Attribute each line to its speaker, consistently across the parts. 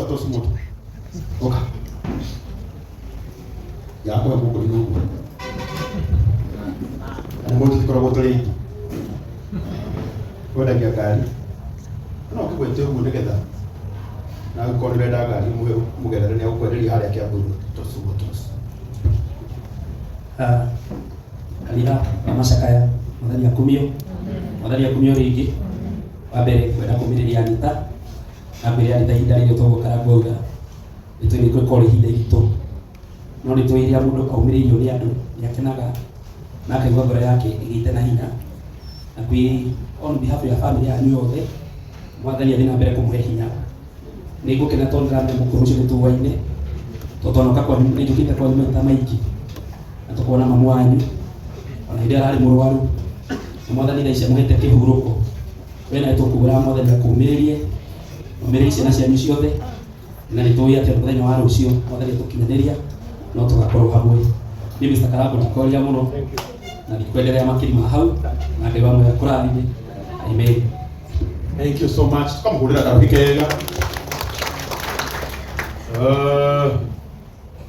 Speaker 1: Toss Moto. Oka. Yakũhe mũkũri ũguo. Na nĩguo tũtikoragwo tũrĩ aingĩ. Wendagia ngari. No ũkĩgwete ũguo nĩgetha na angĩkorwo nĩ ũrenda ngari mũgerere nĩ agũkwenderia harĩa Kiambu Toss Motors.
Speaker 2: Ah, kanitha wa macakaya, Mwathani akumio, Mwathani akumio rĩngĩ. Wa mbere kwenda kũmĩrĩria Anita na ngwĩre Anita, ihinda rĩrĩ toguo Karangũ auga nĩ tũrĩ ihinda iritũ, no nĩ tũĩ rĩrĩa mũndũ aumĩrĩirio nĩ andũ nĩ akenaga na akaigua ngoro yake ĩgĩte na hinya. Na kwĩ on behalf ya family yanyu yothe, Mwathani athiĩ na mbere kũmũhe hinya. Nĩ ngũkena tondũ ndĩramenya mũkũrũ ũcio nĩ tũwaine, tondũ twanoka kwanyu, nĩ njũkĩte kwanyu maita maingĩ na tũkona mamu wanyu ona hĩndĩ ĩrĩa ararĩ mũrwaru, na Mwathani thaa ici amũhete kĩhurũko. We nawe tũkũgũra Mwathani akũmĩrĩrie, ũmĩrĩrie ciana cianyu ciothe, na nĩ tũĩ atĩ mũthenya wa rũciũ Mwathani atũkinyanĩria no tũgakorwo hamwe. Niĩ Mr. Karangũ ndikwaria mũno na ndikwendelea makĩria ma hau, na Ngai wa muoyo akũrathime. Amen.
Speaker 1: Thank you so much. Tukamũhũrĩra karuhi kega.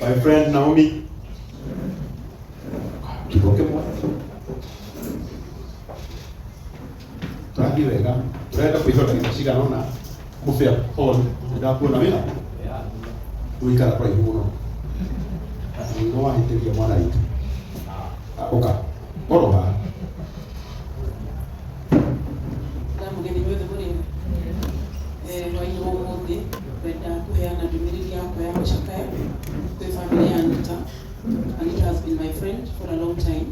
Speaker 1: My friend Naomi. Kiugo kĩmwe. Tũrathiĩ wega. Tũrenda kũihũra ndagĩka cigana ũna. Mũbĩa Paul, nĩndakuona wĩra. Ũikara kũraihu mũno. Nĩ wahĩtĩria mwana witũ. Ũka. Korwo haha.
Speaker 3: Ndamũgeni inyuothe mũrĩ hwaĩ-inĩ wa ũmũthĩ. Ngwenda kũheana ndũmĩrĩri yakwa ya macakaya kwĩ family ya Anita. Anita has been my friend for a long time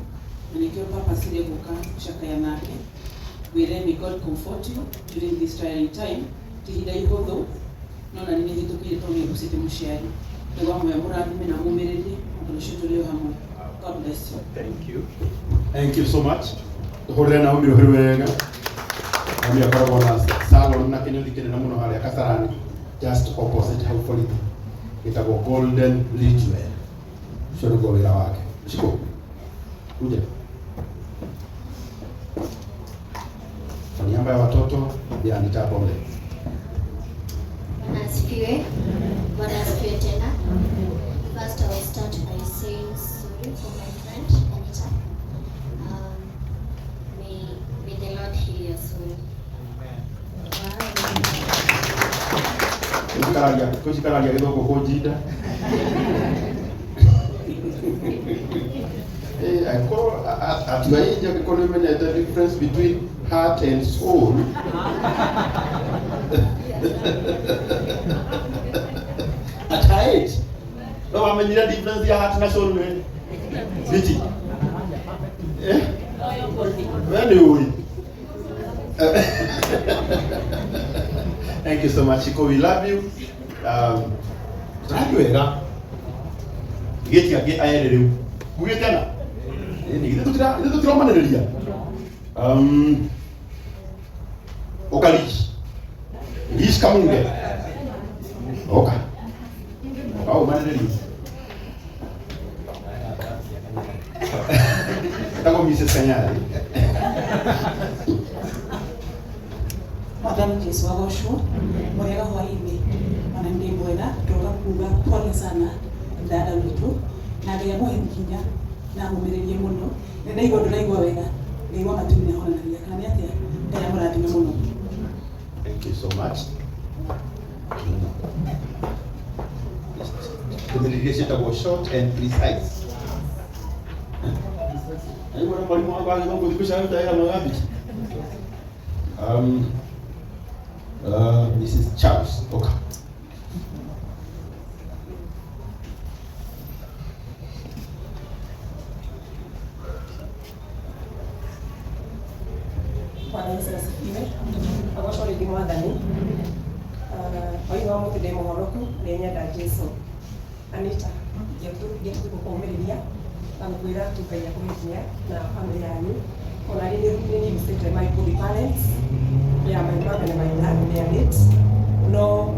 Speaker 3: na nĩkĩo purposely gũka gũcakaya nake. Ngwĩre may God comfort you during this trying time. Ti ihinda ihũthũ, no nani nĩ hĩtũkĩire tondũ nĩ ngucĩte mũciari. Ngai wa muoyo mũrathime na mũmĩrĩrie tondũ ũcio tũrĩ o hamwe. God bless you.
Speaker 1: Thank you. Thank you so much. Tũhũrĩre Naomi rũhĩ wega. Naomi akoragwo na salon na kĩnyũthi kĩnene mũno harĩa Kasarani, just opposite hau borithi. Gĩtagwo Golden Ridgeway. Ũcio nĩguo wĩra wake. Shiko. Kuja. Kwa niaba ya watoto ya Anita Bonde.
Speaker 4: Bwana asifiwe. Bwana asifiwe tena. First, I will start by saying sorry for my friend Anita. May the Lord heal your soul.
Speaker 1: Kũcikararia gĩthũngũ kũnjinda. Eh, angĩkorwo at your age angĩkorwo nĩ ũmenyete difference between heart and soul. At her age. No wamenyire difference ya heart na soul nĩ? Biti. Eh? We nĩ ũĩ. Thank you so much, Shiko. We love you. Tũrathiĩ wega. Gĩti angĩ erĩ rĩu. Mugĩte na? Ĩni, ithuĩ tũtiromanĩrĩria. Ũka Lish. Lish Kamunge. Ũka. Ũka ũmanĩrĩrie. Etagwo Mrs. Kanyari.
Speaker 3: Mwathani Jesu agocwo. Mũrĩega hwaĩ-inĩ? Ona ndĩ mwega. Ndoka kuga pole sana dada witũ, na Ngai amũhe hinya na amũmĩrĩrie mũno. Nĩ ndaigua ndũraigua wega, Ngai wa matu nĩ ahonanagia, kana nĩ atĩa? Ngai amũrathime mũno.
Speaker 1: Thank you so much. Ndũmĩrĩri iria ciĩtagwo short and precise. Aigua na mwarimũ wakwa agĩthũngũ thikũ ici aruta wĩra mwega bici. Mrs. Charles, oka.
Speaker 5: Bwana Yesu asifiwe. Agocwo rĩngĩ Mwathani. Hwaĩ-inĩ wa mũthĩ ndĩ mũhonoku, nĩ nyenda Jesu. Anita, ingĩatũthi gũkũũmĩrĩria na gũkwĩra tu Ngai akũhe hinya na family yanyu. Ona niĩ nĩ nĩigucĩte my good parents, yeah, my mom and my dad, they are late. No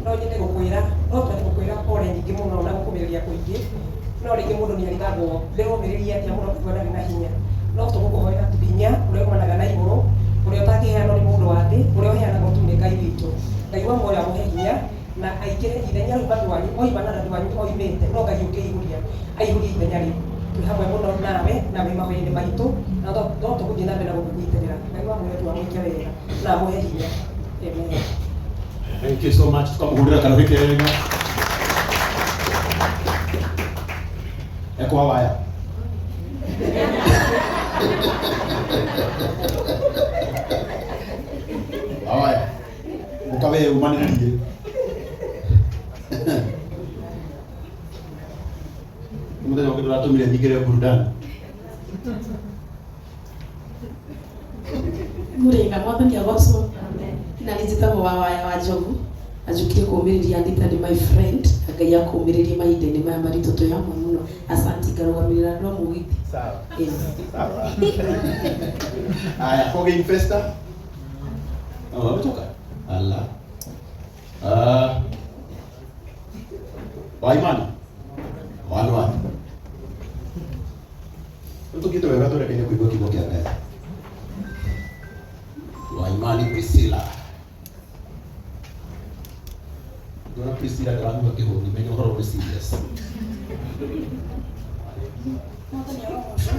Speaker 5: nyende gũkwĩra, no twende gũkwĩra pole nyingĩ mũno na gũkũmĩrĩria kũingĩ. No rĩngĩ mũndũ nĩ arigagwo ndĩromĩrĩria atĩa mũno kũigua ndarĩ na hinya. No tũgũkũhoera tu hinya ũrĩa umanaga na igũrũ, ũrĩa ũtangĩheanwo nĩ mũndũ wa thĩ, ũrĩa ũheanagwo tu nĩ Ngai witũ. Ngai wa muoyo amũhe hinya. Na aingĩre ithenya rĩu mami wanyu oima na dadi wanyu oimĩte, no Ngai ũngĩihũria aihũrie ithenya rĩu. Twĩ hamwe mũno nawe na wĩ mahoya-inĩ maitũ, na no tũgũthiĩ na mbere na gũkũnyitĩrĩra. Ngai wa muoyo tu amwĩke wega na amũhe hinya. Amen.
Speaker 1: Thank you so much. Tukamuhurira karuhi kega. Ekwa waya. Awaya. Ukawe umanĩrĩrie. Nĩ mũthenya ũngĩ ndũratũmire nyingĩre burudani.
Speaker 3: Mũrĩga mwathani agocwo. Na nĩ njĩtagwo wa waya wa njogu na njũkire kũũmĩrĩria Anita nĩ my friend, na Ngai akũũmĩrĩrie mahinda-inĩ maya maritũ twĩ hamwe mũno. Asanti, ngarũgamĩrĩra andũ a mũgithi.
Speaker 1: Sawa.
Speaker 3: Ĩĩ.
Speaker 1: Sawa. Haya, Koge Infesta. Oh, ametoka. Ala. Ah. Waimani. One one. Tukite wega turekeire kuigua kiugo kĩa Ngai. Waimani Priscilla. Ndona Priscilla ndĩramigua kĩhũni, menya ũhoro ũrĩ serious.
Speaker 6: Mwathani arogocwo.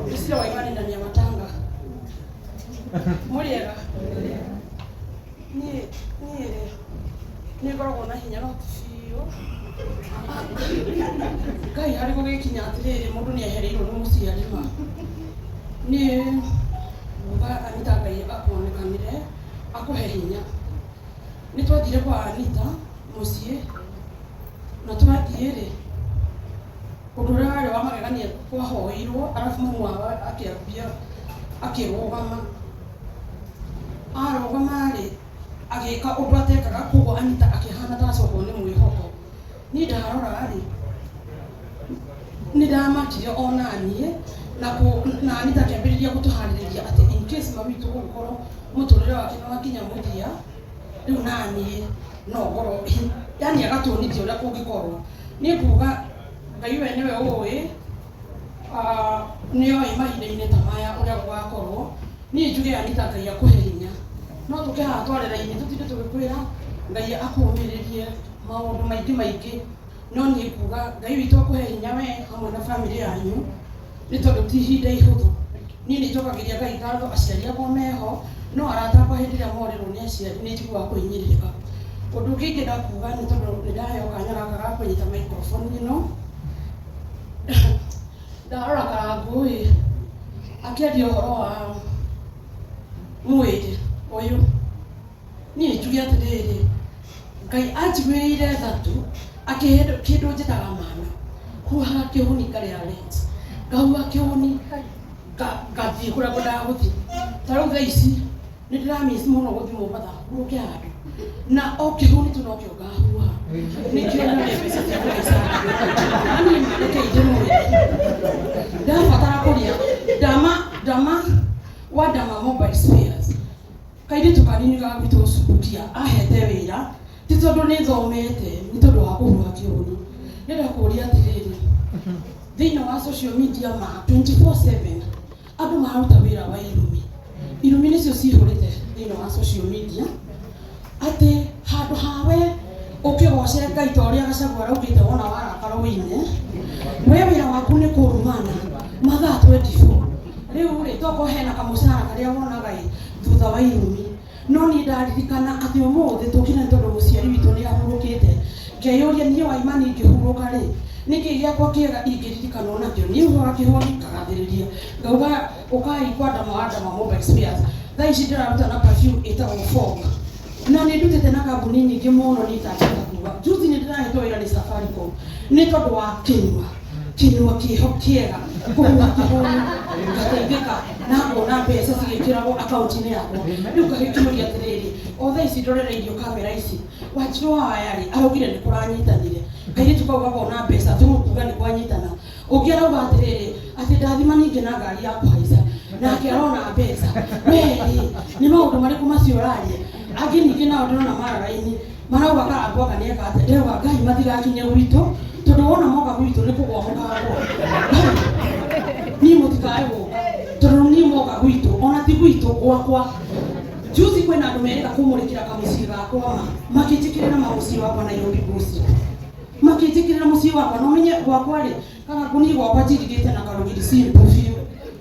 Speaker 6: Priscilla Waimani ndani ya matanga. Mũrĩega. Niĩ niĩ rĩ nĩ ngoragwo na hinya no ti biũ. Ngai harĩ gũgĩkinya atĩrĩrĩ, mũndũ nĩ ehereirwo nĩ mũciari ma. Niĩ nguga Anita Ngai akuonekanĩre akũhe hinya. Nĩ twathire kwa Anita mũciĩ na twathiĩ rĩ, ũndũ ũrĩa warĩ wa magegania kwahoirwo, arabu mamu wao akĩambia akĩrũgama. Arũgama rĩ, agĩka ũndũ atekaga, koguo Anita akĩhana ta acokwo nĩ mwĩhoko. Niĩ ndarora rĩ, nĩ ndamakire ona niĩ na Anita akĩambĩrĩria gũtũharĩrĩria atĩ in case mami witũ gũgĩkorwo mũtũrĩre wake nĩ wakinya mũthia, rĩu naniĩ no ngorwo, yani agatuonithia ũrĩa kũngĩkorwo. Niĩ nguga Ngai we nĩwe ũĩ, nĩoĩ mahinda-inĩ ta maya ũrĩa gũgakorwo. Niĩ njuge Anita Ngai akũhe hinya. No tũke haha twarĩra-inĩ tũtinde tũgĩkwĩra Ngai akũũmĩrĩrie maũndũ maingĩ maingĩ, no niĩ nguga Ngai witũ akũhe hinya we hamwe na bamĩrĩ yanyu, nĩ tondũ ti ihinda ihũthũ. Niĩ nĩ njokagĩria Ngai ngatho aciari akwa meho, no arata akwa hĩndĩ ĩrĩa morĩrwo nĩ aciari nĩ njiguaga kũhinyĩrĩrĩka. Ũndũ ũngĩ ingĩenda kuga nĩ tondũ nĩ ndaheo kanya gaka ga kũnyita microphone ĩno, ndarora Karangũ ĩ akĩaria ũhoro wa mwĩrĩ ũyũ, niĩ njuge atĩrĩrĩ, Ngai anjiguĩrĩire tha tu akĩhe kĩndũ njĩtaga mana. Huhaga kĩhuni ngarĩha rent, ngahuha kĩhuni ngathiĩ kũrĩa ngwendaga gũthiĩ. Ta rĩu thaa ici nĩ ndĩramiss mũno gũthiĩ Mombatha hurũke handũ, na o kĩhuni tu nokĩo ngahuha nĩkĩo nyone mbeca cia kũhaica. Na niĩ reke ndĩmwĩre, ndabatara kũrĩa ndama ndama wa Ndama Mobile Spares, kairĩtu kanini ga gwitũ Subukia ahete wĩra, ti tondũ nĩ thomete, nĩ tondũ wa kũhuha kĩhuni. Ndĩrenda kũũria atĩrĩrĩ, thĩinĩ wa social media ma 24/7 andũ mararuta wĩra wa irumi. Irumi nĩcio cihũrĩte thĩinĩ wa social media, atĩ handũ hawe ũkĩgoce Ngai ta ũrĩa Gachagua araugĩte wona warakara ũine, we wĩra waku nĩ kũrumana mathaa 24. Rĩu rĩ, tokorwo hena kamũcara karĩa wonaga ĩ thutha wa irumi, no niĩ ndaririkana atĩ ũmũthĩ tũkire nĩ tondũ mũciari witũ nĩ ahurũkĩte, ngeyũria niĩ Waimani ingĩhurũka rĩ, nĩkĩ gĩakwa kĩega ingĩririkanwo nakĩo? Niĩ huhaga kĩhoni ngagathĩrĩria, ngauga ũkai kwa Ndama wa Ndama Mobile Spares. Thaa ici ndĩraruta na perfume ĩtagwo Fog, na nĩ ndutĩte na kambuni nyingĩ mũno niĩ itangĩhota kuga. Juzi nĩ ndĩrahetwo wĩra nĩ Safaricom nĩ tondũ wa kĩnyua kĩnyua kĩho kĩega, kũhuha kĩhoni ngateithĩka na ngona mbeca cigĩkĩragwo akaunti-inĩ yakwa. Rĩu ngagĩkĩũria atĩrĩrĩ, o thaa ici ndorereirio kamera ici, Wanjirũ wa Waya rĩ araugire nĩ kũranyitanire, kairĩtu kau gakona mbeca tũgũkuga nĩ kwanyitana. Ũngĩ arauga atĩrĩrĩ, atĩ ndathima ningĩ na ngari ya kũhaica, nake arona mbeca. We rĩ, nĩ maũndũ marĩkũ macio ũraria? Angĩ ningĩ nao ndĩrona marara-inĩ marauga Karangũ anga nĩeka atĩa. Ndĩrauga Ngai matigakinye gwitũ, tondũ wona moka gwitũ nĩ kũgwa mũkagwa. Niĩ mũtikae gũka, tondũ niĩ moka gwitũ ona ti gwitũ gwakwa. Juzi kwĩna andũ merĩga kũmũrĩkĩra kamũciĩ gakwa ma makĩnjĩkĩrĩra mamũciĩ wakwa Nairobi gossip, makĩnjĩkĩrĩra mũciĩ wakwa. No menye gwakwa rĩ, kagakũniĩ gwakwa njirigĩte na karũgiri simple biũ.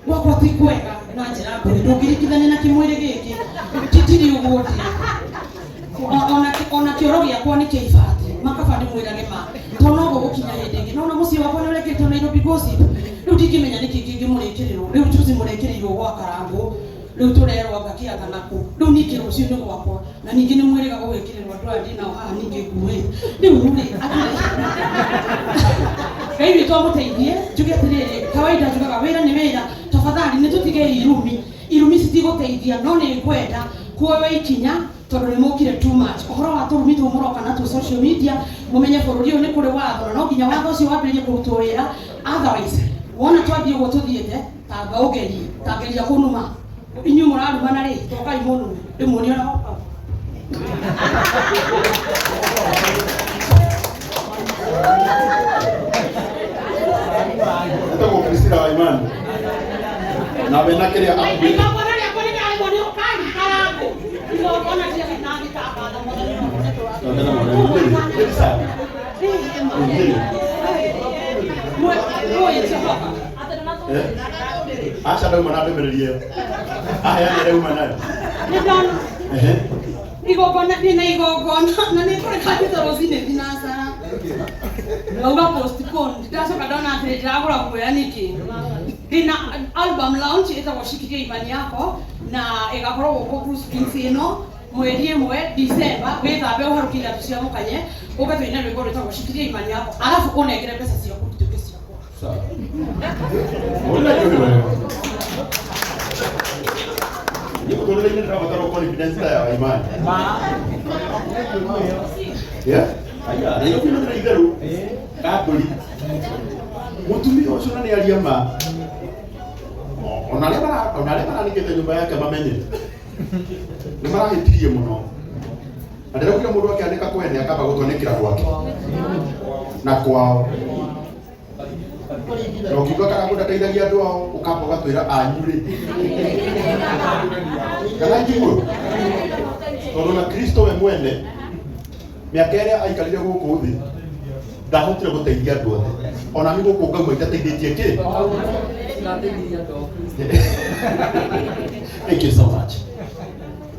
Speaker 6: Gwakwa ti kwega na njĩra mbere, ndũngĩringithania na kĩmwĩrĩ gĩkĩ, titiri ũguo ndĩ. Ona kĩoro gĩakwa nĩ kĩa ibati, makaba ndĩmwĩrage ma tondũ no gũgũkinya hĩndĩ ĩngĩ. Nona mũciĩ wakwa nĩ ũrekĩtwo Nairobi gossip, rĩu ndingĩmenya nĩkĩ kĩngĩmũrĩkĩrĩrwo. Rĩu juzi mũrekĩrĩirwo gwa Karangũ, rĩu tũrerwo anga kĩanga nakũ. Rĩu ningĩ rũciũ nĩ gwakwa, na ningĩ nĩ mwĩrĩga gũgĩkĩrĩrwo andũ aya ndĩnao haha ningĩ nguĩ. Rĩu rĩ, Ngai witũ amũteithie. Njuge atĩrĩrĩ, kawaida njugaga wĩra nĩ wĩra, tafadhali nĩ tũtige irumi. Irumi citigũteithia, no nĩ ngwenda kuoywo ikinya tondũ nĩ mũkire too much. Ũhoro wa tũrumi tũu mũroka natuo social media, mũmenye bũrũri ũyũ nĩ kũrĩ watho, na no nginya watho ũcio wambĩrĩrie kũrutwo wĩra. Otherwise wona twathiĩ ũguo tũthiĩte, tanga ũgerie, tangeria kũnuma. Inyuĩ mũrarumana rĩ, tokai mũnume ndĩmuonie ũrĩa mokaga.
Speaker 1: Etagwo Priscilla wa Imani na wena kĩrĩa akuĩte.
Speaker 6: Igongona rĩakwa nĩrĩarĩmwo nĩ ũkai Karangũ. Igongona rĩa na gĩtangatha Mwathani no
Speaker 1: Tondũ na mwana nĩ sawa. Nĩ.
Speaker 6: Mwĩ Jehova.
Speaker 1: Eh? Aca ndauma na ndũmĩrĩri ĩyo. Aheana ndauma nayo.
Speaker 6: Nĩ ndona
Speaker 1: Ehe.
Speaker 6: igongona, ndĩna igongona na nĩ kũreka njĩte rũcinĩ thinacara, ngauga postpone. Ndacoka ndona atĩrĩ, ndĩragũra guoya nĩkĩ? Ndĩna album launch ĩtagwo Shikilia Imani Yako, na ĩgakorwo gũkũ Blue Springs ĩno mweri 1 December. Wĩthambe, ũharũkie iratũ cia mũkanye, ũke tũine rwĩmbo rwĩtagwo Shikilia Imani Yako, arabu ũnengere mbeca ciaku ituĩke ciakwa.
Speaker 1: Sawa. Ũrĩa njũĩ wega. Nĩ mũtũrĩre-inĩ ndĩrabatara confidence ta ya Imani. Yeah? Aya, na iyo nĩ itherũ. Kambũri. Mũtumia ũcio na nĩ aria ma. Ona arĩa maranĩkĩte nyũmba yake mamenye. Nĩ marahĩtirie mũno. Na ndĩraugire mũndũ akĩanĩka kwene akamba gũtwanĩkĩra gwake. Na kwao. Na ũkiuga Karangũ ndateithagia andũ ao, ũkamba ũgatwĩra anyu rĩ. Kana njiguo? Tondũ na Kristo we mwene mĩaka ĩrĩa aikarire gũkũ thĩ ndahotire gũteithia andũ othe. Ona niĩ gũkũ ngauma itateithĩtie kĩ? Thank you so much.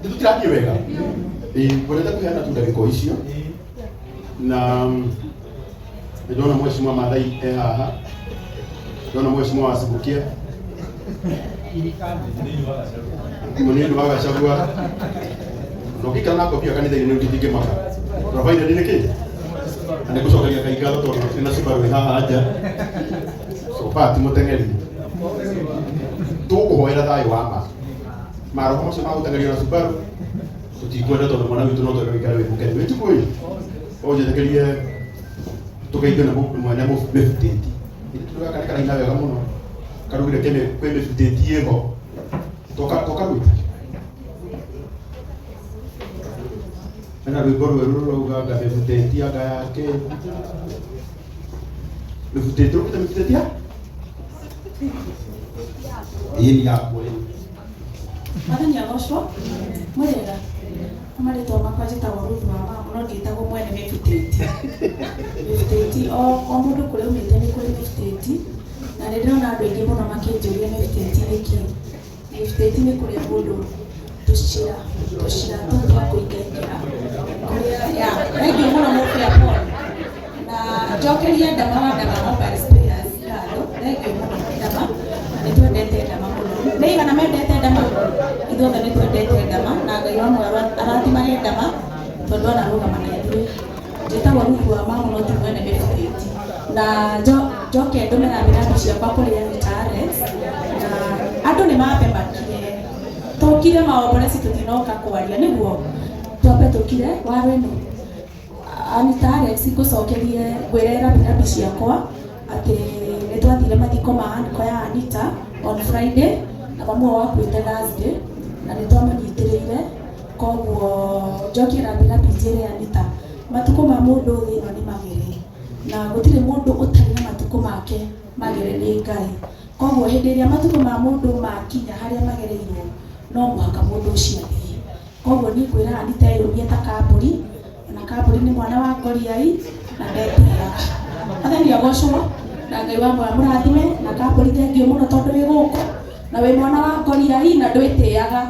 Speaker 1: Nĩ tũtirathiĩ wega? Ĩĩ, ngwendete kũheana tu ndagĩka o icio. Na nĩ ndona mheshimiwa Maathai e haha. Ndona mheshimiwa wa Subukia. Mũnini wa Gachagua. Na ũngĩikara na ngobia kanitha-inĩ nĩ ndingĩmaka. Provided nĩ kĩ? Na nĩ ngũcokeria Ngai ngatho tondũ gũtirĩ na Subaru ĩ haha nja. So far ti mũteng'eri. Tũgũkũhoera thayũ wa ma. Maroho macio ma gũteng'erio na Subaru tũtikwenda, tondũ mwana witũ no twende wĩikare wĩ mũkenu. Wĩtiguĩ? Ũnjĩtĩkĩrie tũgeithio nĩ mwene mĩbutĩti. Ithuĩ gaka nĩ karaina wega mũno. Karugire kwĩ mĩbutĩti ĩho. Toka tokaruta. Hena rwĩmbo rwerũ rũrauga anga mĩbutĩti anga yake. Mĩbutĩti, rũkĩte mĩbutĩti ya? Ĩĩ nĩ yakwa ĩĩ.
Speaker 7: Mwathani agocwo. Mwĩrĩga marĩtwa makwa njĩtagwo Ruth wa mama, no ndĩtagwo mwene mĩbutĩti. Mĩbutĩti, o mũndũ kũrĩa umĩte nĩ kũrĩ mĩbutĩti, na nĩ ndĩrona andũ aingĩ mũno makĩnjũria mĩbutĩti nĩ kĩ. Mĩbutĩti nĩ kũrĩa mũndũ tũcĩra tũcĩra tũu twa kũingaingĩra kũrĩa ya. Thengiũ mũno mũbĩa Paul, na njokerie Ndama wa Ndama Mobile Spares ngatho. Thengiũ mũno Ndama, na nĩ twendete Ndama mũno. Nĩ igana mendete Ndama? Ithuothe nĩ twendete Ndama, na Ngai wa muoyo arathimage Ndama tondũ anarũgama na ithuĩ. Njĩtagwo Ruth wa mama, no ti mwene mĩbutĩti. Na njoke ndũme rambirambi ciakwa kũrĩ Anita Alex, na andũ nĩ mambe makire, tũkire maomboreci, tũtinoka kwaria nĩguo twambe tũkire waro ĩno. Anita Alex, ngũcokerie ngwĩre rambirambi ciakwa atĩ nĩ twathire mathiko ma anko ya Anita on Friday, na mamu wao akuĩte Thursday, na nĩ twamũnyitĩrĩire. Koguo njokie rambirambi njĩre Anita, matukũ ma mũndũ thĩ ĩno nĩ magere, na gũtirĩ mũndũ ũtarĩ na matukũ make magere nĩ Ngai. Koguo hĩndĩ ĩrĩa matukũ ma mũndũ makinya harĩa magereirwo No mũhaka mũndũ ũcio athiĩ. Koguo niĩ ngwĩra Anita eyũmie ta kambũri, ona kambũri nĩ mwana wa ngoriai na ndetĩaga. Mwathani agocwo na Ngai wa muoyo amũrathime na kambũri thengiũ mũno tondũ wĩ gũkũ na wĩ mwana wa ngoriai na ndwĩtĩaga.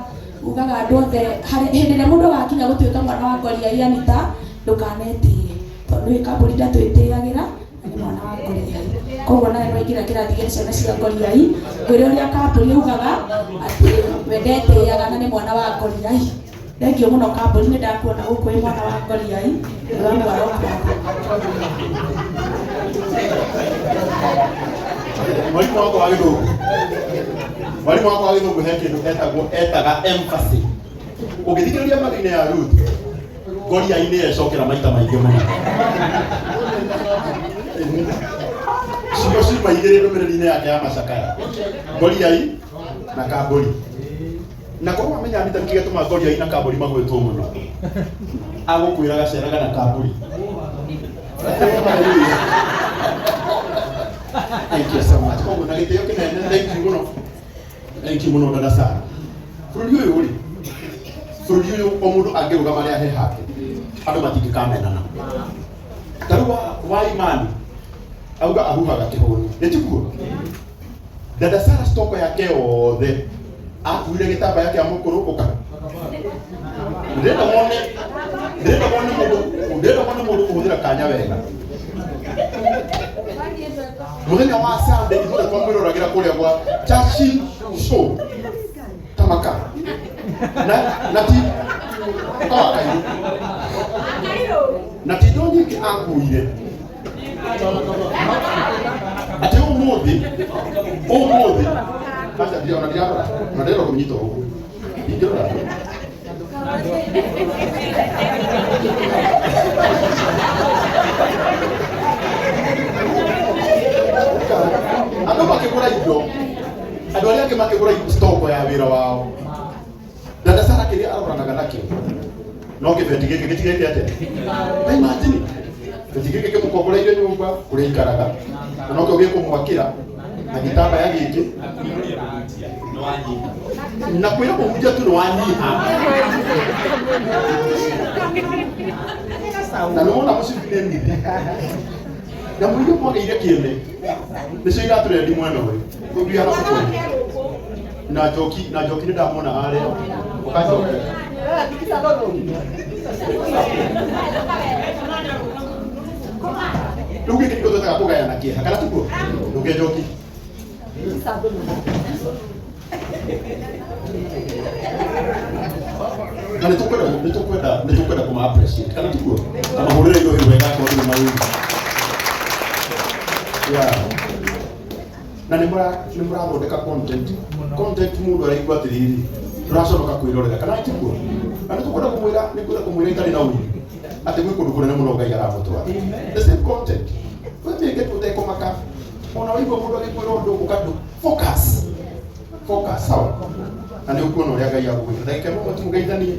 Speaker 7: Ugaga andũ othe hĩndĩ ĩrĩa mũndũ agakinya gũtuĩka mwana wa ngoriai Anita ndũkanetĩe tondũ nĩ kambũri ndatwĩtĩagĩra na nĩ mwana wa ngoriai. Koguo nawe nĩwaingĩra kĩrathi gĩa ciana cia ngoriai ngwĩre ũrĩa kambũri augaga atĩ we ndetĩaga na nĩ mwana wa ngoriai. Thengiũ mũno kambũri nĩ ndakuona gũkũ wĩ mwana wa ngoriai nĩ wa mwaro.
Speaker 1: Mwalimu wakwa wa gĩthũngũ, mwalimu wakwa wa gĩthũngũ he kĩndũ etagwo etaga empathy. Ũngĩthikĩrĩria mathainĩ ya Ruth, ngoriai-inĩ yecokera maita maingĩ mũno. Ciugo ciuma igĩrĩ ndũmĩrĩri-inĩ yake ya macakaya, ngoriai na kambũri. Na korwo wamenya Anita nĩkĩ gĩatũma ngoriai na kambũri magwĩtwo mũno, agũkwĩraga ceraga na kambũri. Thank you so much. Koguo na gĩtĩo kĩnene, thank you mũno. Thank you mũno dada Sara. Bũrũri ũyũ rĩ, bũrũri ũyũ o mũndũ angĩrũgama harĩa he hake, andũ matingĩkamenana. Ta rĩu wa Imani auga ahuhaga kĩhũni, nĩ tiguo? Dada Sara stoko yake yothe akuire gĩtambaya kĩa mũkũrũ ũka. Ndĩrenda wone, ndĩrenda wone mũndũ, ndĩrenda wone mũndũ kũhũthĩra kanya wega. Mũthenya wa Sunday ithuothe twamwĩroragĩra kũrĩa gwa Churchill Show Tamaka na ti ũka wa Kairũ na ti indo nyingĩ akuire atĩ ũmũthĩ ũmũthĩ aca ndirona ndirarora na ndĩrenda kũnyita ũguo ingĩrora. Andũ makĩgũra indo, andũ arĩa angĩ makĩgũra stoko ya wĩra wao, dada Sara kĩrĩa aroranaga nakĩo no kĩbeti gĩkĩ gĩtigĩte atĩa. Na imagine kĩbeti gĩkĩ kĩmũkomboreire nyũmba kũrĩa aikaraga na nokĩo gĩkũmwakĩra na gĩtambaya gĩkĩ na kwĩra mũhunjia tu nĩ wanyiha na nĩ wona mũcibi nĩ mithi na mũirio mwagĩire kĩene nĩcio iratũrendi mwena ũyũ tũthiaga mũkũyũ na njoki na njoki nĩ ndamwona harĩa ũkacoke. Rĩu gĩkĩ nĩkĩo twĩtaga kũgayana kĩeha kana tiguo? Ndũke njoki. Na nĩ tũkwenda nĩ tũkwenda nĩ tũkwenda kũma appreciate kana tiguo? Na mahũrĩre indo wega akorwo nĩ mawĩra. Yeah. Na nĩ mũra nĩ mũrathondeka content content mũndũ araigua atĩrĩrĩ ndũraconoka kwĩrorera kana tiguo? Na nĩ tũkwenda kũmwĩra nĩ kwenda kũmwĩra itarĩ na ũiru atĩ gwĩ kũndũ kũnene mũno Ngai aramũtwara. The same content. We mĩke tu ũtekũmaka ona waigua mũndũ agĩkwĩra ũndũ ũkandũ focus focus sawa na nĩ ũkuona ũrĩa Ngai agũgwĩka ndagĩka ĩmwe tũmũgeithanie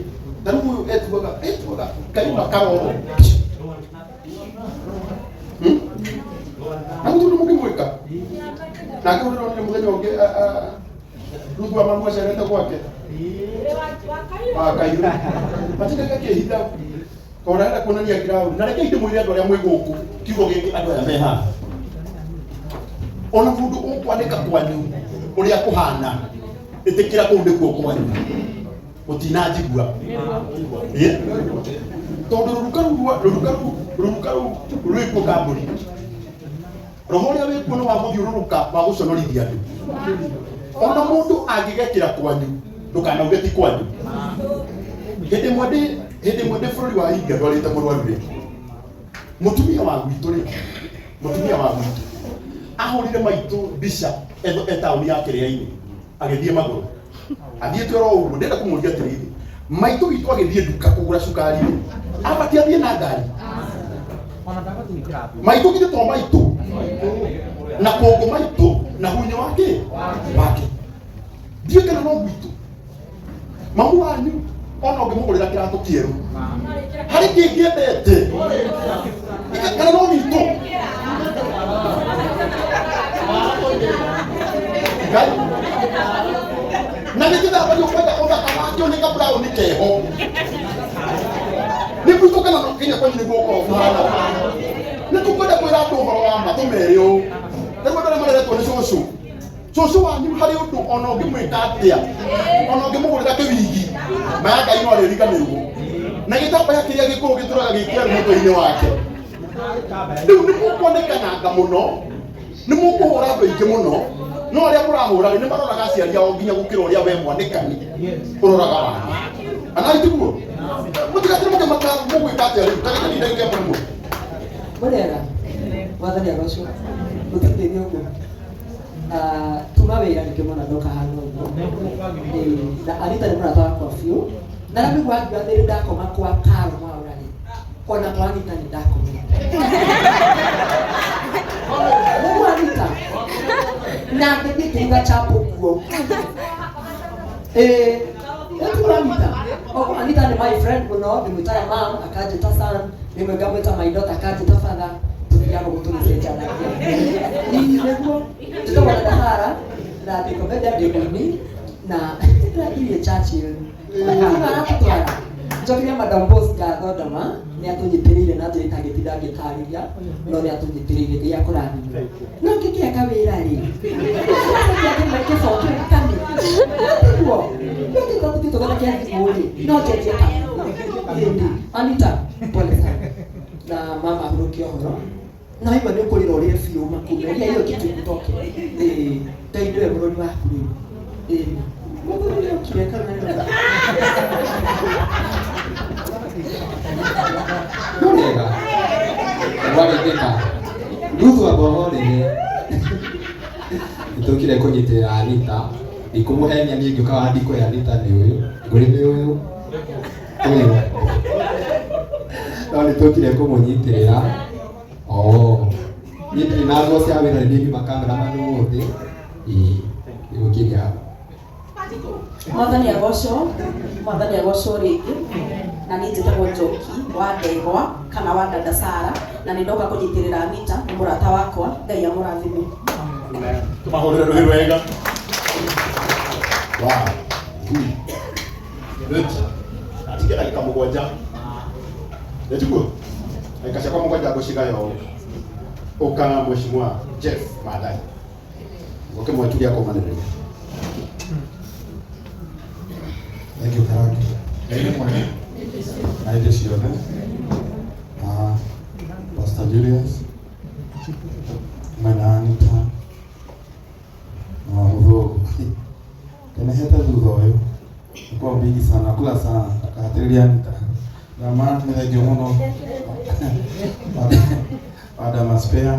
Speaker 1: ta rĩu ũyũ etuaga etuaga kaima karoro. Na gũtirĩ ũndũ mũngĩmwĩka nake ũrĩronire mũthenya ũngĩ Ruthu wa mamu acerete gwake wa Kairũ matindaga kĩhitha tondũ arenda kuonania ground. Na reke ndĩmwĩre andũ arĩa mwĩ gũkũ kiugo gĩkĩ andũ aya me haha ona mũndũ ũkwandĩka kwanyu ũrĩa kũhana ĩtĩkĩra kũu nĩkuo kwanyu mũtinanjigua. Ĩ? Tondũ rũruka rũu rũruka rũu rũruka rũu rwĩkuo kambũri roho ũrĩa wĩkuo nĩ wa gũthiũrũrũka wa gũconorithia andũ. Ona mũndũ angĩgekĩra kwanyu ndũkanauge ti kwanyu. Hĩndĩ ĩmwe ndĩ hĩndĩ ĩmwe ndĩ bũrũri wa India ndwarĩte mũrwaru rĩ mũtumia wa gwitũ rĩ mũtumia wa gwitũ ahũrire maitũ mbica e taũni ya kĩrĩa-inĩ agĩthiĩ magũrũ athiĩte oro ũguo. Ndĩrenda kũmũria atĩrĩrĩ, maitũ witũ agĩthiĩ nduka kũgũra cukari rĩ abatiĩ athiĩ na ngari? Maitũ githĩ to maitũ na kũngũ maitũ na hunyũ wake wake ndiĩ kana no gwitũ mamu wanyu ona ũngĩmũgũrĩra kĩratũ kĩerũ harĩ kĩngĩ endete kana no gwitũ. Ngai na gĩtithambagio kwenda ũthaka. taũni keho nĩ gwitũ kana nginya kwanyu nĩguo ũkoragwo kũhana nĩ tũkwenda kwĩra andũ ũhoro wa ma tũmere ũũ rĩu andũ arĩa mareretwo nĩ cũcũ cũcũ wanyu harĩ ũndũ ona ũngĩmwĩka atĩa ona ũngĩmũgũrĩra kĩwigi maya Ngai no arĩriganĩrwo na gĩtambaya kĩrĩa gĩkũrũ gĩtũraga gĩkĩaru mũtwe-inĩ wake rĩu nĩ mũkuonekananga mũno nĩ mũkũhũra andũ aingĩ mũno no arĩa mũrahũra rĩ nĩ maroraga aciari ao nginya gũkĩra ũrĩa we mwanĩkani ũroraga wanyu ana itiguo mũtigatire mũkĩmaka mũgwĩka atĩa rĩu tagĩtani ndagĩka ĩmwe ĩmwe
Speaker 8: Mũrĩega mwathani agocwo mũtũteithie ũguo. Ah, tuma wĩra nĩkĩo mwana ndoka hana ũguo. Ĩĩ, na Anita nĩ mũrata wakwa biũ na ramĩgua angiuga nĩ ndakoma kwa Karo Mwaũra rĩ ona kwa Anita nĩ ndakomete mũguo Anita na ngĩthiĩ ngĩruga chapo kuo. Ĩĩ, ĩtiguo Anita. Oguo Anita nĩ my friend mũno ndĩmwĩtaga mam akanjĩta son rĩmwe ngamwĩta my daughter akanjĩta father tũthiaga ũguo tũgĩcenjanagia. Ĩĩ, nĩguo njĩtagwo na Dahara na ndĩ comedian ndĩ mũini na ndĩrathirie Churchill aratũtwara njokeria Madam Boss ngatho ndama nĩ atũnyitĩrĩire na njĩra itangĩtinda ngĩtarĩria no nĩ atũnyitĩrĩire Ngai akũrathime no ngĩkĩaga wĩra rĩ kĩbokĩra kamĩtĩ tiguo no tũthiĩ tũthondeke thimũ rĩ no njenjie kamĩtĩ Anita pole sana na mama ahurũkie ũhoro na waigua nĩ ũkũrĩra ũrĩre biũ makumeria hiyo kitu ikutoke. Ĩĩ, Ngai nĩwe mũrori waku rĩu. Ĩĩ, mũthuri nĩ okire kana nĩ
Speaker 9: Mũrĩega warĩthĩka Ruthu amba ũhorere nĩtũkire kũnyitĩrĩra Anita ndikũmũhenia niĩ ngĩũka haha ndikũhe Anita nĩ ũyũ ngũrĩ nĩ ũyũ ũyũ no nĩtũkire kũmũnyitĩrĩra oo niĩ ndirĩ na nguo cia wĩra nĩ niĩ cameraman ũmũthĩ ĩĩ nĩgũkiria hau.
Speaker 3: Mwathani agocwo mwathani agocwo rĩngĩ na niĩ njĩtagwo Njoki wa Ndegwa kana wa Dada Sara na nĩ ndoka kũnyitĩrĩra Anita nĩ mũrata wakwa Ngai amũrathime.
Speaker 1: Tũmahũrĩre rũhĩ wega. Wow. Good. Atige ndagĩka mũgwanja nĩtiguo ndagĩka ciakwa mũgwanja ngũcigaya ũũ ũka mheshimiwa Jeff Maathai ũkĩmwe tuge akũmanĩrĩria.
Speaker 10: Thank you, Karaki. Ngai nĩ mwega na hĩndĩ ciothe. Ah, Pastor Julius, mwena Anita na mũthũngũ kenehete thutha ũyũ nĩkuwa mbingi sana kula sana akahatĩrĩria Anita ndama nĩ thengio mũno Madam Spare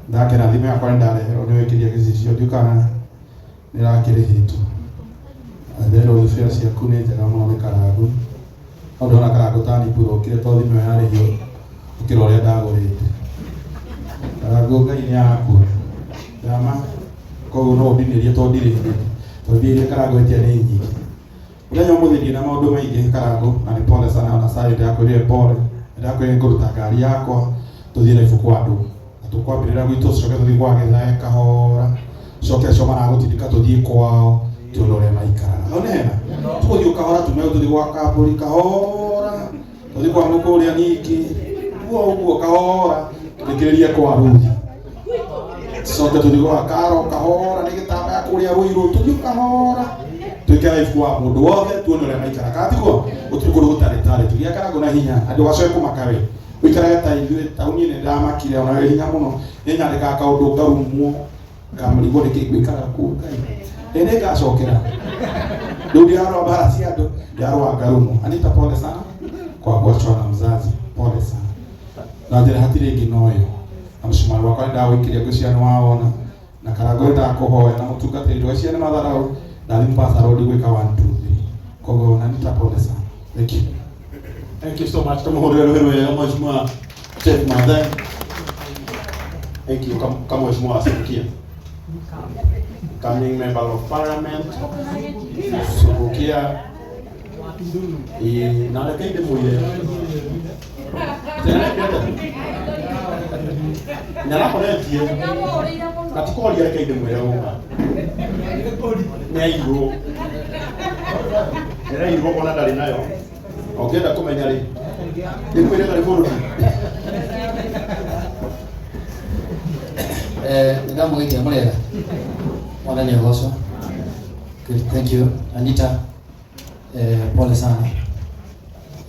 Speaker 10: ndakena thimũ yakwa nĩ ndareherwo nĩ wĩkĩria gĩcicio ndiũkaga nĩ rakĩrĩhĩtwo nderwo thibĩa ciaku nĩ njega mũno nĩ karangu no ndĩrona karangu ta nĩ to thimũ ĩyo yarĩhio gũkĩra ũrĩa ndagũrĩte karangu Ngai nĩ arakuoya ndama koguo no ũndinĩrie to ndirĩ tondũ mbia iria karangu etia nĩ nyingĩ mũthenya ũmũthĩ ndirĩ na maũndũ maingĩ karangu na nĩ pole sana ona Sally ndakwĩrire pole ndakwĩrire ngũruta ngari yakwa tũthiĩ raibu kwa andũ na tũkwambĩrĩra gwitũ tũcoke tũthiĩ kwa Gĩthae kahora coke acio maragũtindĩka tũthiĩ kwao tuone ũrĩa maikaraga hau nĩ hega tũgũthiĩ kahora tume tũthiĩ gwa Kambũri kahora tũthiĩ kwa Mũkũrĩa ningĩ ũguo ũguo kahora tũrĩkĩrĩrie kwa Ruthi coke tũthiĩ gwa Karo kahora nĩ gĩtambaya kũrĩa Rũirũ tũthiĩ kahora twĩke live kwa mũndũ wothe tuone ũrĩa maikaraga kana tiguo gũtirĩ kũndũ gũtarĩ tarĩ tũgĩa karangũ na hinya andũ gacoke kũmaka we ũikarage ta ithuĩ taũni nĩ ndamakire ona wĩ hinya mũno nĩ nyandĩkaga kaũndũ ngarumwo ngamũrigwo nĩkĩ ngwĩkaga kũu Ngai ĩ nĩ ngacokera rĩu ndirarũa mbara cia andũ ndirarũa ngarumwo Anita pole sana kwa kuachwa na mzazi pole sana na njĩra hatirĩ ĩngĩ no ĩyo na mũcumari wakwa nĩ ndagũikĩria ngwĩciria nĩ wawona na karango nĩ ndakũhoya na mũtungatĩri ndũgecirie nĩ matharau ndathi Mombasa Road gwĩka 1 2 3 koguo Anita pole sana thank you.
Speaker 1: Thank you so much. Tumuhũrĩre rũhĩ rwega Mheshimiwa Jeff Maathai. Thank you kama Mheshimiwa Subukia. Coming member of parliament. Subukia. Ĩ na reke ndĩmwĩre. Nĩarakoretie. Na ti kũhoria reke ndĩmwĩre ũma. Nĩ airwo. Nĩreirwo ona ndarĩ nayo. Ũngĩenda kũmenya rĩ, ndĩkwĩre ndarĩ bũrũri.
Speaker 11: Nĩndamũgeithia mũrĩega. Mwathani agocwo. Good, thank you. Anita, pole sana.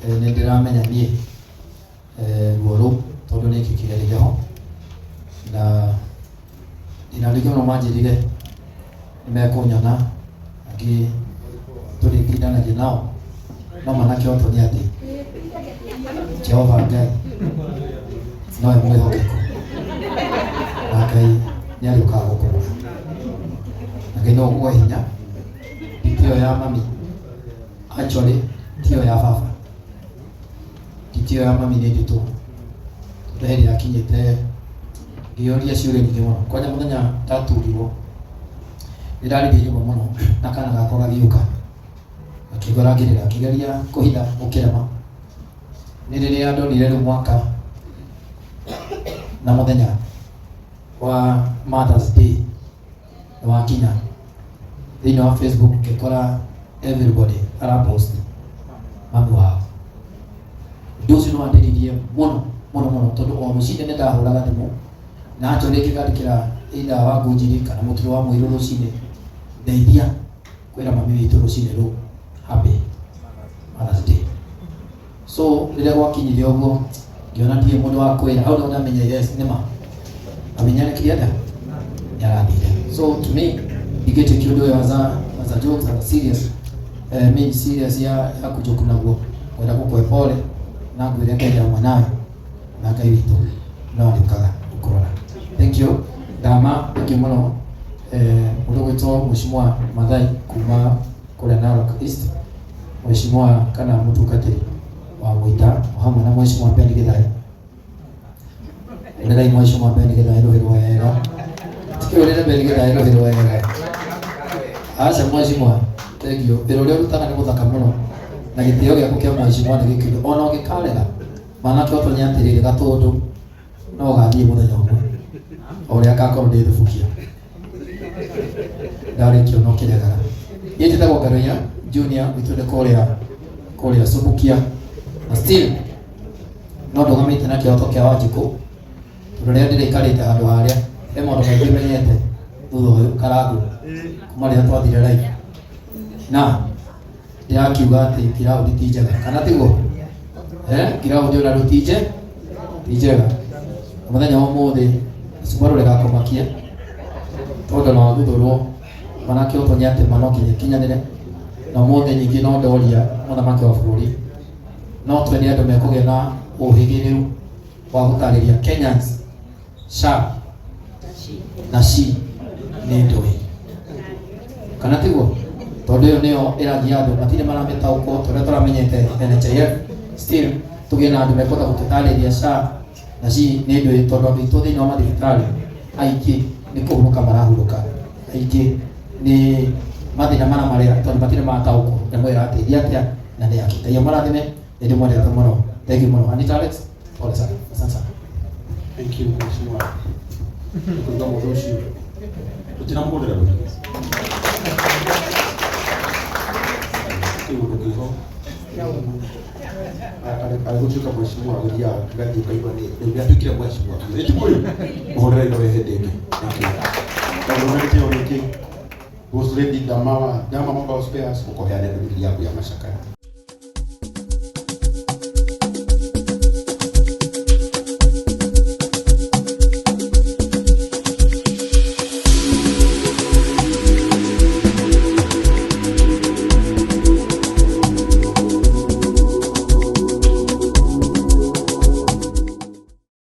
Speaker 11: Nĩ ndĩramenya niĩ ruo rũu tondũ nĩ kĩgereire ho na ndina andũ aingĩ mũno manjĩrire nĩ mekũnyona angĩ tũrĩtindanagia nao no manake otwo nĩ atĩ Jehova Ngai nowe mwĩhokeku na Ngai nĩ arĩũkaga gũkũrora na Ngai no ũgũe hinya nditi ĩyo ya mami actually ti ĩyo ya baba nditi ĩyo ya mami nĩ nditũ tondũ hĩndĩ yakinyĩte ngĩyũria ciũria nyingĩ mũno kwanja mũthenya ndaturirwo nĩ ndarĩrie nyũmba mũno na kana gakwa gagĩũka gakĩngora ngĩrĩra ngĩgeria kũhitha gũkĩrema nĩ rĩrĩa ndonire rĩu mwaka na mũthenya wa Mother's Day nĩ wakinya thĩinĩ wa Facebook ngĩkora everybody arapost mami wao ũndũ ũcio nĩ wandĩririe mũno mũno mũno tondũ o rũcinĩ nĩ ndahũraga thimũ na actually ngĩkandĩkĩra either wa Ngunjiri kana mũturo wa mũirũ rũcinĩ ndeithia kwĩra mami witũ rũcinĩ rũu happy Mother's Day. So rĩrĩa gwakinyire ũguo ngĩona ndirĩ mũndũ wa kwĩra hau nĩho ndamenya yes nĩma mami nĩarekirie atĩa nĩarathire. So to me ingĩtĩkia ũndũ ũyũ as a joke, as a serious mean serious ya kũjoke naguo ngwenda gũkũhe pole na ngwĩre Ngai hamwe nawe na Ngai witũ no arĩũkaga gũkũrora. Thank you Ndama, thank you mũno mũndũ ũgwĩtwo Mheshimiwa Mathai kuma kũrĩa Narok East, Mheshimiwa kana mũtungatĩri wa Mwita o hamwe na Mheshimiwa Ben Gĩthai. Ũrĩrai Mheshimiwa Ben Gĩthai rũhĩ rwega. Tikĩũrĩre Ben Gĩthai rũhĩ rwega. Aca Mheshimiwa, thank you. Wĩra ũrĩa ũrutaga nĩ mũthaka mũno na gĩtĩo gĩaku kĩa Mheshimiwa nĩ gĩkĩndũ ona ũngĩkarega manake ũtonye atĩrĩrĩ gatũndũ no gathiĩ mũthenya ũmwe o ũrĩa ngakorwo ndĩ thubukia ndarĩkia no kĩregaga. Niĩ njĩtagwo Ngaruiya Junior witũ nĩ kũrĩa Subukia na still no ndũgamĩte na kĩhoto kĩa Wanjikũ tondũ rĩrĩa ndĩraikarĩte handũ harĩa he maũndũ maingĩ menyete thutha ũyũ Karangũ kuma rĩrĩa twathire live na ndĩrakiuga atĩ ground ti njega kana tiguo ground ona rĩu ti njega mũthenya wa ũmũthĩ cuma rũrĩgakũmakia tondũ no wathuthũrwo manake ũtonye atĩ ma no nginya ĩkinyanĩre na ũmũthĩ nyingĩ no ndoria mũthamaki wa bũrũri no twende andũ mekũgĩa na ũhĩgĩrĩru wa gũtarĩria Kenyans SHA na SHI nĩ ndũĩ kana tiguo tondũ ĩyo nĩyo ĩrathiĩ andũ matirĩ maramĩtaũkwo tũrĩa tũramenyete NHIF still tũgĩe na andũ mekũhota gũtũtarĩria SHA na SHI nĩ ndũĩ tondũ andũ aitũ thĩinĩ wa mathibitarĩ aingĩ nĩ kũhurũka marahurũka aingĩ nĩ mathĩna maramarĩa tondũ matirĩ mataũkwo nyamũ ĩyo ĩrateithia atĩa na nĩ yakĩ. Ngai amũrathime nĩ ndĩmwendete mũno. Thank you mũno. Anita Alex, pole sana. Asante sana.
Speaker 1: Thank you Mheshimiwa. Kuruga mũndũ ũcio. Tũtinamũhũrĩra rũhĩ. Kĩũndũ kĩho. Arĩgũtuĩka mheshimiwa gũthiaga gathiĩ ũkaigua nĩ rĩu nĩatuĩkire mheshimiwa biũ. Ĩ ti mũrĩ? Mũhũrĩre ino hĩndĩ ĩngĩ. Thank you. Tondũ na gĩtĩo gĩkĩ Boss Lady Dama wa Dama Mobile Spares ũkũheana ndũmĩrĩri yaku ya macakaya.